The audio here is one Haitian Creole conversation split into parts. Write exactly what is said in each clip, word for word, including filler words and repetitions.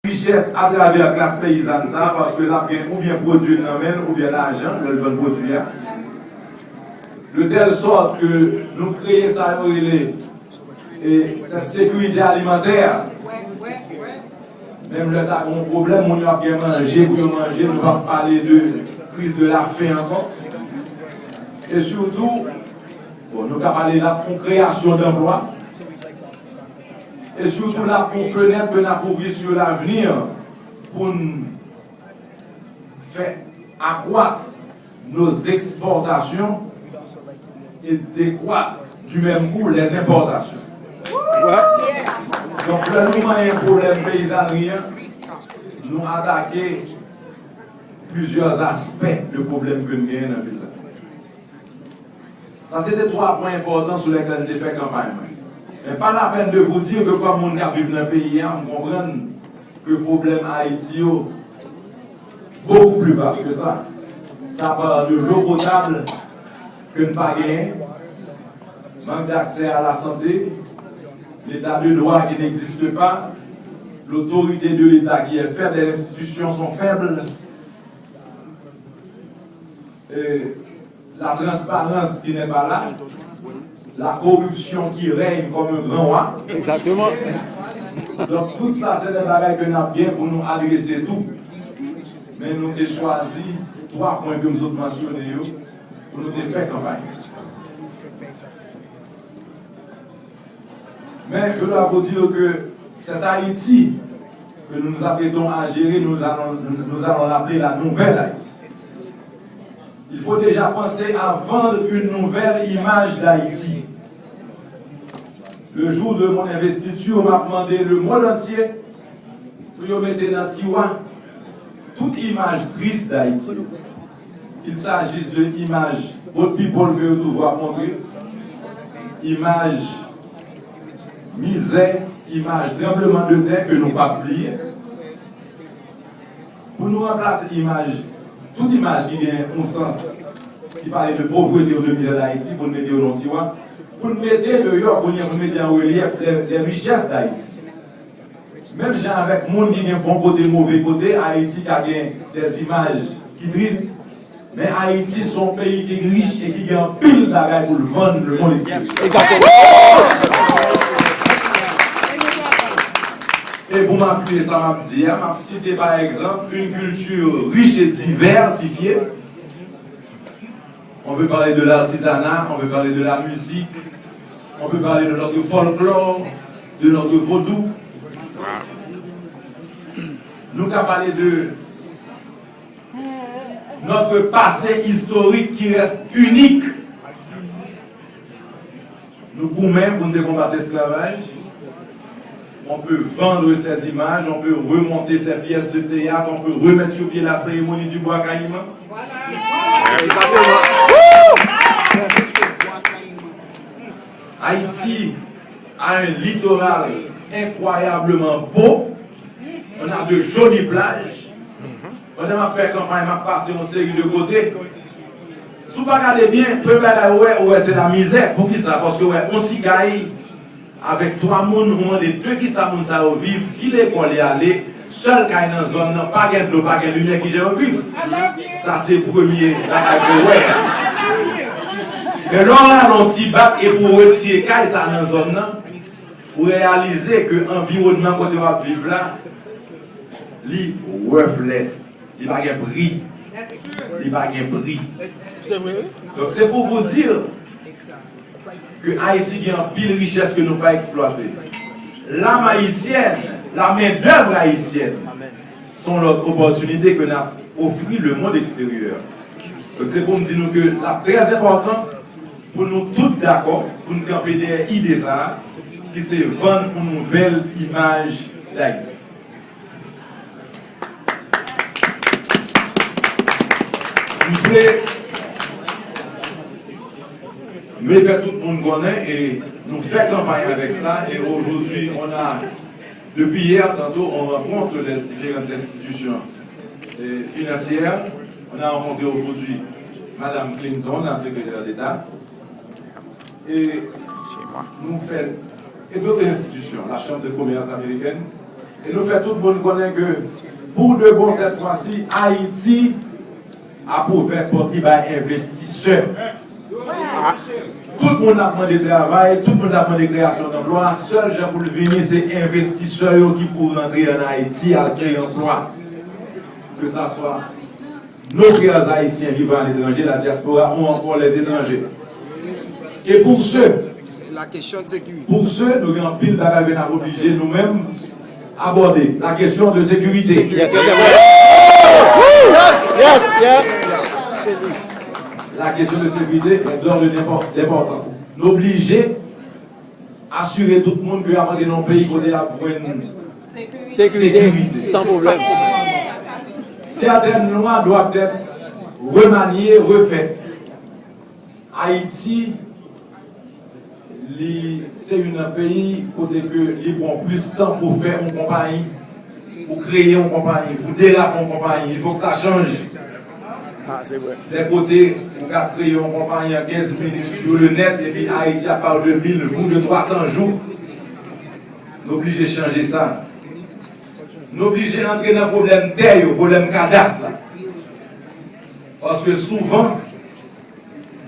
richès atravè klas peyizàn sa a, paske l ap gen oubyen pwodui l nan men l, oubyen lajan lè l vann pwodui a. De tèl sòt ke nou kreye sa yo rele, e, sèt sekirite alimantè. Menm lè ta gen yon pwoblèm, moun yo ap gen manje pou yo manje, nou p ap pale de kriz de la fen ankò. E sitou, bon, nou ka pale la pou kreyasyon danplwa. E sitou la pou fenèt ke n ap ouvri sou lavni pou n fè akwat nos exportations et décroître du même coup les importations. Donk, lè nou manyen pwoblèm peyizanri an, nou atake plizyè aspè de pwoblèm ke n genyen nan vil la. Sa se te twa pwen enpòtan sou lèkèl m te fè kanpay mwen. Men pa lapèn de vous dire ke kòm moun k ap viv nan peyi a, m konprann ke pwoblèm Ayiti yo beaucoup plus vaste que ça. Ça part de l'eau potable ke n pa genyen, manque d'accès à la santé, l'état de droit qui n'existe pas, l'autorité de l'État qui est faible, les institutions sont faibles. Euh, la transparence qui n'est pas là, la corruption qui règne comme un grand roi. Exactement. Donk, tout sa se de bagay ke n ap gen pou nou adrese tou. Men nou te chwazi twa pwen ke m sot mansyone yo pou nou te fè kanpay. Mais je dois vous dire que cette Haïti que nous nous apprêtons à gérer, nous allons, nous allons l'appeler la nouvelle Haïti. Il faut déjà penser à vendre une nouvelle image d'Haïti. Le jour de mon investiture, m ap mande le monde entier pou yo mete nan tiwa tout imaj tris Dayiti yo. Il s'agisse de imaj boat people ke yo toujou ap montre, imaj mizè, imaj tranblemanntè ke nou p ap bliye. Pou nou ranplase imaj, tout imaj ki gen yon sans, ki pale de povrete ou de mizè Dayiti, pou n mete yo nan tiwa, pou n mete deyò, kounye a pou n mete an relyèf les, les richesses d'Haïti. Menm jan avèk moun ki gen bon kote, move kote, Ayiti ka gen des images ki tris, men Ayiti se yon peyi ki rich e ki gen anpil bagay pou l vann lemonn entèryè. Egzakteman. E pou m apiye sa m ap di a, m ap site pa egzanp, une culture riche et diversifiée. On peut parler de l'artisanat, on peut parler de la musique, on peut parler de notre folklore, de notre vodou. Nou ka pale de notre passé historique qui reste unique. Nou goumen pou n te konbat esklavaj. On peut vendre ces images, on peut remonter ces pièces de théâtre, on peut remettre sur pied la cérémonie du Bois Caïman. Haïti a un littoral incroyablement beau. On a de jolies plages. Pandan m ap fè kanpay, m ap pase yon seri de kote. Si w pa gade byen, premye bagay ou wè, ou wè se lamizè. Poukisa? Paske ou wè yon ti kay avèk twa moun, ou mande de kisa moun sa yo viv, ki lekòl y ale, sèl kay nan zòn nan, pa gen dlo, pa gen limyè, kijan yo viv? Sa se premye bagay ke w wè. Men lè w rale yon ti bak epi w retire kay sa nan zòn nan, ou reyalize ke anviwònman kote w ap viv la, li worthless. Li pa gen pri. Li pa gen pri. Donk, se pou vous dire ke Ayiti gen anpil richès ke nou pa eksplwate. L'âme haïtienne, la main d'œuvre haïtienne, se yon lòt opòtinite ke n ap ofri lemonn eksteryè. Donk, se pou m di nou ke l ap trè enpòtan pou nou tout dakò, pou n kanpe dèyè ide sa a, ki se vann yon nouvèl imaj Dayiti. M vle, m vle fè tout moun konnen, e nou fè kanpay avèk sa, e aujourd'hui, on a, depuis hier, tantôt, on rencontre les différentes institutions, euh, financières. On a rencontré aujourd'hui Madame Clinton, la secrétaire d'État. E nou fè, e dòt enstitisyon, la Chambre de Commerce américaine, E nou fè tout moun konnen ke, pou de bon, sèt fwa si, Ayiti ap ouvè pòt li bay envestisè. Tout moun ap mande travay, tout moun ap mande kreyasyon danplwa. Sèl jan pou l vini, se envestisè yo ki pou rantre ann Ayiti al kreye anplwa. Ke sa swa nos frères haïtiens vivant à l'étranger, la diaspora ou encore les étrangers. Et pour ce, La kesyon de sekirite. Pou se, nou gen anpil bagay ke n ap oblije nou menm abòde. La kesyon de sekirite. Yes, yes, yes. La kesyon de sekirite est d'ordre d'impo- d'importance. Nou oblije asire tout moun ke y ap antre nan yon peyi kote y ap jwenn Sekirite, san pwoblèm. Certaines lois doivent être remaniées, refaites. Ayiti, li se youn nan peyi kote ke li pran plis tan pou fè yon konpayi, pou kreye yon konpayi, pou derape yon konpayi. Il faut que ça change. Ah, c'est vrai. Des côtés, ou ka kreye yon konpayi an kenz minit sur le net, epi Ayiti ap ba w de mil jou, de twa san jou. Nou oblije chanje sa. Nou oblije antre nan pwoblèm tè yo, pwoblèm kadas la. Paske souvan,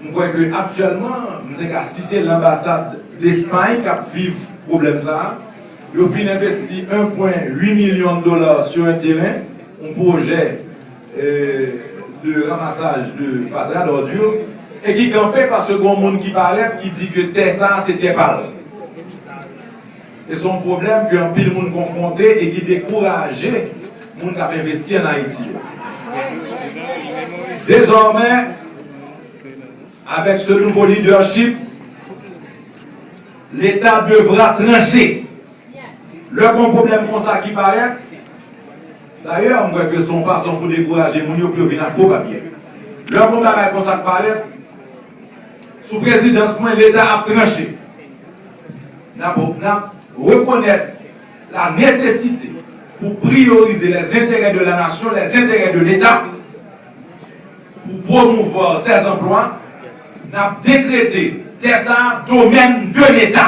m kwè ke aktyèlman, m te ka site lanbasad Despay k ap viv pwoblèm sa a. Yo fin envesti un point huit milyon de dola sou yon teren, yon pwojè euh, de ramasaj de fatra, d'ordures, e ki kanpe paske gon moun ki parèt ki di ke tè sa a se tè pa l. E se yon pwoblèm ke anpil moun konfwonte e ki dekouraje moun k ap envesti ann Ayiti yo. Dezòmè, avec ce nouveau leadership, l'État devra trancher. Lè gon pwoblèm konsa ki parèt, dayè, m kwè ke se yon fason pou dekouraje moun yo pou yo vin ak gwo papye. Lè gon bagay konsa k parèt, sou prezidans mwen, Leta ap tranche. N ap, n ap rekonèt la nesesite pou priyorize les intérêts de la nation, les intérêts de l'État, pou pwomouvwa sèz anplwa, n ap dekrete tè sa a domèn de Leta.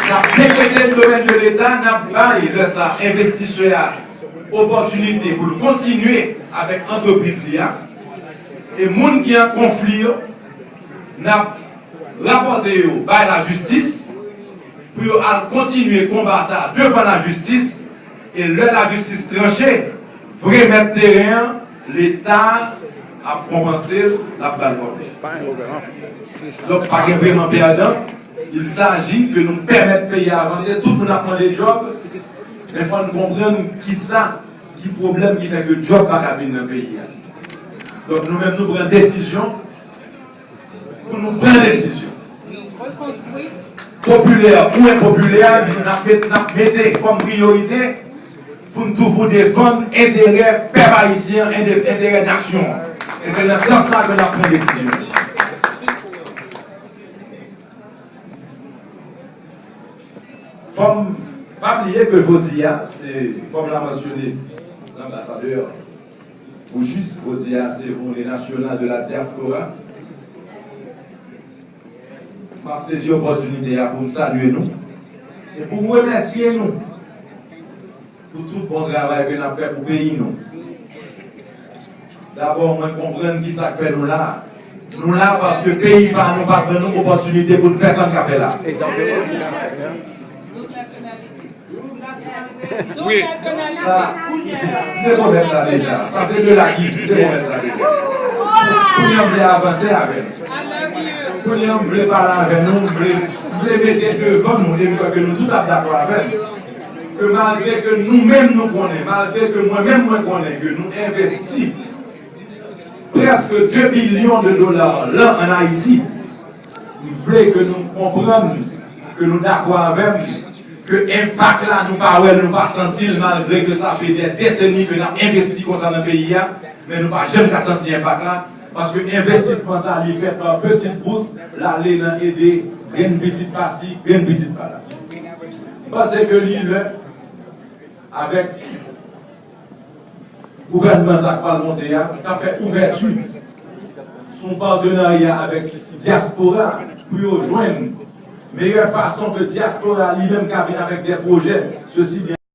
N ap dekrete l domèn de Leta, n ap bay lè sa a envestisè a opòtinite pou l kontinye avèk antrepriz li a. E moun ki an konfli yo, n ap rapòte yo bay lajistis pou yo al kontinye konba sa a devan lajistis. E lè lajistis tranche, vre mèt teren an, Leta ap konpanse l, l ap ba l kòb li. Donk, pa gen vreman pèdan. Il s'agit que nou pèmèt peyi a avanse, tout moun ap mande djòb, men fò n konprann kisa ki pwoblèm ki fè ke djòb pa ka vin nan peyi a. Donk, nou menm, nou pran desizyon pou nou pran desizyon. Popilè ou enpopilè, n ap met, n ap mete kòm priyorite pou n toujou defann enterè pèp ayisyen an, ente- enterè nasyon an. E se nan sans sa ke n ap pran desizyon. Fò m pa bliye ke jodi a, se, fò m la mansyone lanbasadè Rouchis, jodi a, se jounen nasyonal de la diaspora. M ap sezi opòtinite a pou m salye nou e pou m remèsye nou pou tout bon travay ke n ap fè pou peyi nou. Dabò, mwen konprann ki sa k fè nou la. Nou la paske peyi pa nou pa ban nou opòtinite pou n fè sa n ka fè la. Wi. Sa, m te pwomèt sa deja. Sa se de la ki, m te pwomèt sa deja. Kounye a m vle avanse avè nou. Kounye a m vle pale avè nou, m vle, m vle mete devan nou, e m kwè ke nou tout ap dakò avè m. Ke malgre ke nou menm nou konnen, malgre ke mwen menm mwen konnen ke nou envesti prèske de bilyon de dola lan ann Ayiti, m vle ke nou konprann, ke nou dakò avè m, ke enpak la nou pa wè l, nou pa santi l, malgre ke sa fè dè deseni ke n ap envesti konsa nan peyi a, men nou pa janm ka santi enpak la, paske envestisman sa li fèt pa peti bous, l ale nan ede grenn pitit pa si, grenn pitit pa la. M panse ke li lè, avèk gouvènman sa k pral monte a, k ap fè ouvèti sou yon patenarya avèk dyaspora pou yo jwenn Meilleure façon que diaspora li menm ka vin avec des projets, ceci bien